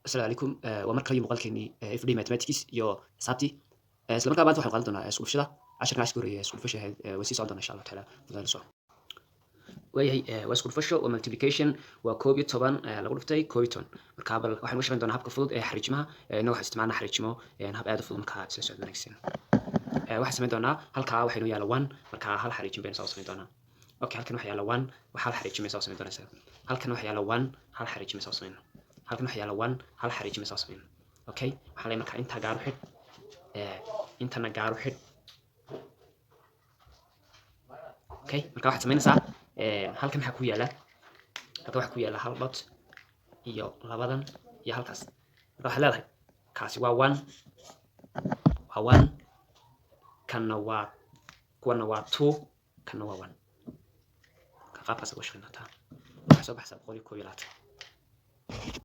Asalaamu calaykum. Waa mar kale iyo muuqaalkeenii everyday mathematics iyo xisaabtii. Isla markaa maanta waxaan qaadan doonaa isku dhufashada. Casharkan casharka horreeyay isku dhufasha ahayd, way sii socon doonaa insha Allahu tacaala. Fadlan la soco. Waayahay, waa isku dhufasho, waa multiplication, waa 11 lagu dhuftay 11. Marka bal waxaan uga shaqeyn doonaa habka fudud ee xariijimaha. Innaga waxaan isticmaalnaa xariijimo, hab aad u fudud. Markaa isla socod wanaagsan. Waxaan samayn doonaa, halkaa waxaa inoo yaala one, markaa hal xariijin baynu soo samayn doonaa. Okay, halkan waxaa yaala one, wax hal xariijin baynu soo samayn doonaa isaga. Halkan waxaa yaala one, hal xariijin baynu soo samayn. Halkan waxaa yaala one, hal xariijin baynu soo samayn. Okay, waxaan leeyahay markaa intaa gaar u xidh, intana gaar u xidh. Okay, marka waxaad samaynaysaa, halkan maxaa ku yaala? Halkan waxaa ku yaala hal dot iyo labadan iyo halkaas. Marka waxaad leedahay kaasi waa one, waa one, kanna waa, kuwana waa two, kanna waa one. Marka qaabkaas uga shaqeyn doontaa. Waxaa soo baxaysaa 121.